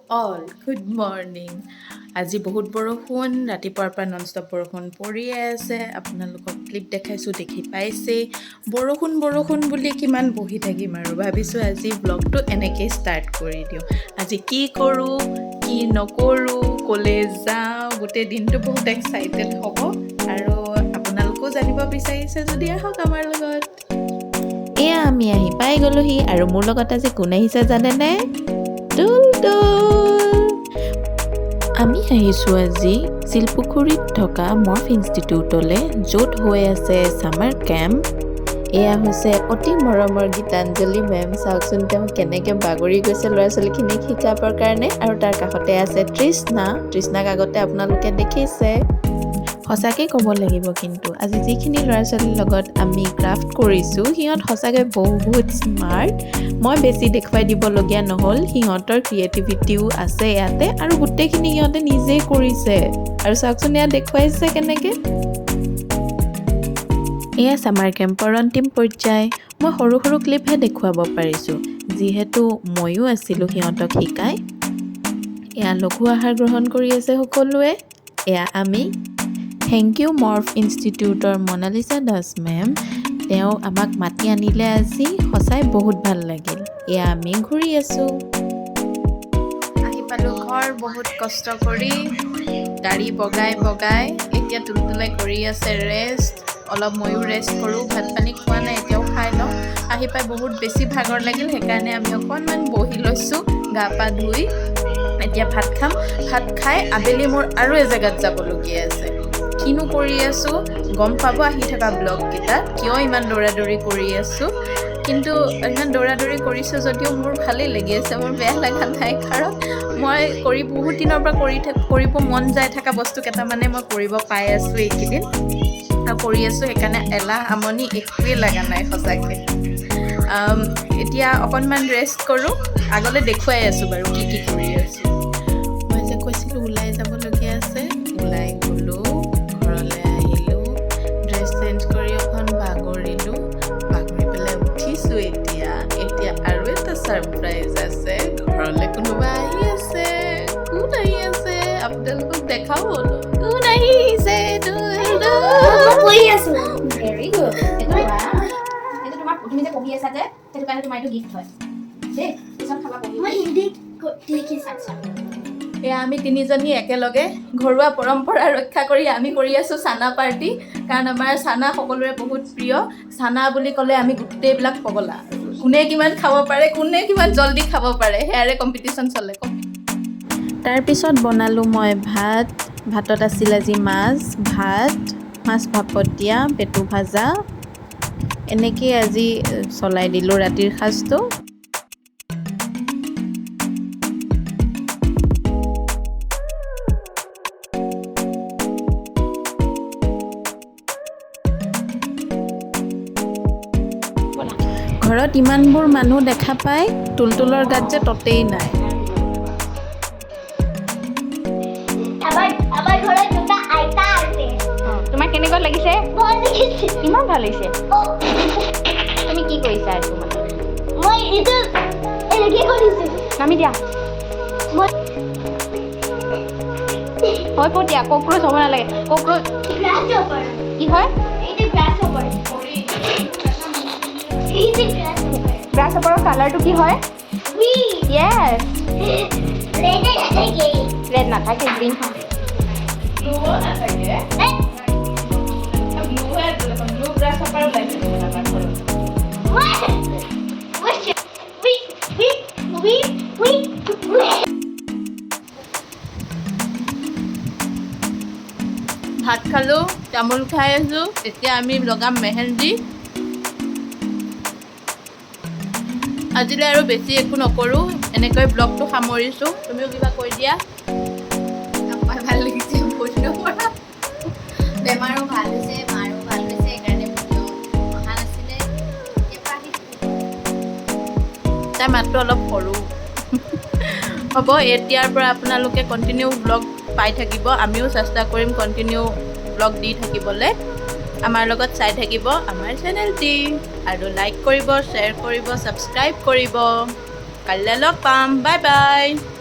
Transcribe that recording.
All good morning. আজি বহুত বৰষুণ, ৰাতিপুৱাৰ পৰা নন ষ্টপ বৰষুণ পৰিয়ে আছে। আপোনালোকক ক্লিপ দেখাইছোঁ, দেখি পাইছেই। বৰষুণ বৰষুণ বুলি কিমান বহি থাকিম আৰু, ভাবিছোঁ আজি ব্লগটো এনেকেই ষ্টাৰ্ট কৰি দিওঁ। আজি কি কৰোঁ কি নকৰোঁ, ক'লৈ যাওঁ, গোটেই দিনটো বহুত এক্সাইটেড হ'ব। আৰু আপোনালোকেও জানিব বিচাৰিছে যদি আহক আমাৰ লগত। এয়া আমি আহি পাই গ'লোহি আৰু মোৰ লগত আজি কোন আহিছে জানেনে? তুলতুল। আমি আহিছোঁ আজি শিলপুখুৰীত থকা মৰ্ফ ইনষ্টিটিউটলৈ, য'ত হৈ আছে ছামাৰ কেম্প। এয়া হৈছে অতি মৰমৰ গীতাঞ্জলি মেম। চাওকচোন তেওঁ কেনেকৈ বাগৰি গৈছে ল'ৰা ছোৱালীখিনিক শিকাবৰ কাৰণে। আৰু তাৰ কাষতে আছে তৃষ্ণা। তৃষ্ণাক আগতে আপোনালোকে দেখিছে। সঁচাকৈ ক'ব লাগিব কিন্তু আজি যিখিনি ল'ৰা ছোৱালীৰ লগত আমি ক্ৰাফ্ট কৰিছোঁ, সিহঁত সঁচাকৈ বহুত স্মাৰ্ট। মই বেছি দেখুৱাই দিবলগীয়া নহ'ল, সিহঁতৰ ক্ৰিয়েটিভিটিও আছে ইয়াতে আৰু গোটেইখিনি সিহঁতে নিজেই কৰিছে। আৰু চাওকচোন ইয়াত দেখুৱাইছে কেনেকৈ। এয়া ছামাৰ কেম্পৰ অন্তিম পৰ্যায়। মই সৰু সৰু ক্লিপহে দেখুৱাব পাৰিছোঁ, যিহেতু ময়ো আছিলোঁ সিহঁতক শিকাই। এয়া লঘু আহাৰ গ্ৰহণ কৰি আছে সকলোৱে। এয়া আমি। Thank U morph ইনষ্টিটিউটৰ মনালিছা দাস মেম, তেওঁ আমাক মাতি আনিলে আজি, সঁচাই বহুত ভাল লাগিল। এয়া আমি ঘূৰি আছোঁ। আহি পালোঁ ঘৰ বহুত কষ্ট কৰি, গাড়ী বগাই বগাই। এতিয়া তুলতুলে কৰি আছে ৰেষ্ট অলপ, ময়ো ৰেষ্ট কৰোঁ। ভাত পানী খোৱা নাই এতিয়াও, খাই লওঁ। আহি পাই বহুত বেছি ভাগৰ লাগিল, সেইকাৰণে আমি অকণমান বহি লৈছোঁ গা পা ধুই। এতিয়া ভাত খাম। ভাত খাই আবেলি মোৰ আৰু এজেগাত যাবলগীয়া আছে। কিনো কৰি আছোঁ গম পাব আহি থকা ব্লগকেইটাত, কিয় ইমান দৌৰা দৌৰি কৰি আছোঁ। কিন্তু ইমান দৌৰা দৌৰি কৰিছোঁ যদিও মোৰ ভালেই লাগি আছে, মোৰ বেয়া লগা নাই। কাৰণ মই কৰি বহুত দিনৰ পৰা কৰিব মন যায় থকা বস্তু কেইটামানে মই কৰিব পাই আছোঁ এইকেইদিন আৰু কৰি আছোঁ, সেইকাৰণে এলাহ আমনি একোৱেই লগা নাই সঁচাকৈ। এতিয়া অকণমান ৰেষ্ট কৰোঁ, আগলৈ দেখুৱাই আছোঁ বাৰু কি কি কৰি আছোঁ। মই যে কৈছিলোঁ ওলাই যাবলগীয়া আছে, ওলাই গ'লোঁ, ঘৰলৈ আহিলোঁ, ড্ৰেছ চেঞ্জ কৰি অকণ বাগৰিলোঁ। বাগৰি পেলাই উঠিছোঁ এতিয়া। এতিয়া আৰু এটা ছাৰপ্ৰাইজ আছে, ঘৰলৈ কোনোবা আহি আছে। কোন আহি আছে আপোনালোকক দেখাও অলপ। কোন আহিছে? মই পঢ়ি আছো। Very good. এইটো লোৱা। এইটো তোমাৰ, তুমি যে পঢ়ি আছা যে, সেইটো কাৰণে তোমাৰ এইটো গিফ্ট হয় দেই। পিছত খাবা পঢ়ি। মই হিন্দী লিখিছো। আচ্ছা। এয়া আমি তিনিজনী একেলগে ঘৰুৱা পৰম্পৰা ৰক্ষা কৰি আমি কৰি আছোঁ চানা পাৰ্টি। কাৰণ আমাৰ চানা সকলোৰে বহুত প্ৰিয়। চানা বুলি ক'লে আমি গোটেইবিলাক পগলা। কোনে কিমান খাব পাৰে, কোনে কিমান জল্দি খাব পাৰে, সেয়াৰে কম্পিটিশ্যন চলে। তাৰপিছত বনালোঁ মই ভাত। ভাতত আছিল আজি মাছ ভাত, মাছ ভাপত দিয়া, পেটু ভাজা। এনেকেই আজি চলাই দিলোঁ ৰাতিৰ সাজটো। ঘৰত ইমানবোৰ মানুহ দেখা পাই তুলতুলৰ গাত যে ততেই নাই। আমাৰ ঘৰত দুটা আইতা আছে। তোমাৰ কেনেকুৱা লাগিছে? ভাল লাগিছে। ইমান ভাল লাগিছে? অ, তুমি কি কৰিছা এইটো মানে? মই এইটো এনেকে কৰিছো। নামি দিয়া। মই হৈ পৰ দিয়া, কক্ৰচ হ'ব নালাগে, কক্ৰচ। গ্ৰাছহপাৰ। কি হয়? এইটো গ্ৰাছহপাৰ, এইটো গ্ৰাছহপাৰ। গ্ৰাছ হপাৰৰ কালাৰটো কি হয়? গ্ৰীণ। য়েছ। ৰেড নাথাকে। ৰেড নাথাকে, গ্ৰীণ হয়। ব্লুও নাথাকে। এ, ব্লু ব্লু গ্ৰাছহপাৰ ওলাইছে দেখোন আমাৰ ঘৰত। মই মই উই উই উই উই উই। ভাত খালোঁ, তামোল খাই আছোঁ। এতিয়া আমি লগাম মেহেন্দি। আজিলৈ আৰু বেছি একো নকৰোঁ, এনেকৈ ব্লগটো সামৰিছোঁ। তুমিও কিবা কৈ দিয়া। ভাল লাগিছে বহুত দিনৰ পৰা। বেমাৰো ভাল হৈছে, মাৰো ভাল হৈছে, সেইকাৰণে ভিডিঅ' অহা নাছিলে। এতিয়াৰ পৰা আহি তাইৰ মাতটো অলপ সৰু হ'ব। এতিয়াৰ পৰা আপোনালোকে কণ্টিনিউ ব্লগ পাই থাকিব। আমিও চেষ্টা কৰিম কণ্টিনিউ ব্লগ দি থাকিবলৈ। আমাৰ লগত চাই থাকিব আমাৰ চেনেলটি আৰু লাইক কৰিব, শ্বেয়াৰ কৰিব, ছাবস্ক্ৰাইব কৰিব। কাইলৈ লগ পাম। Bye bye.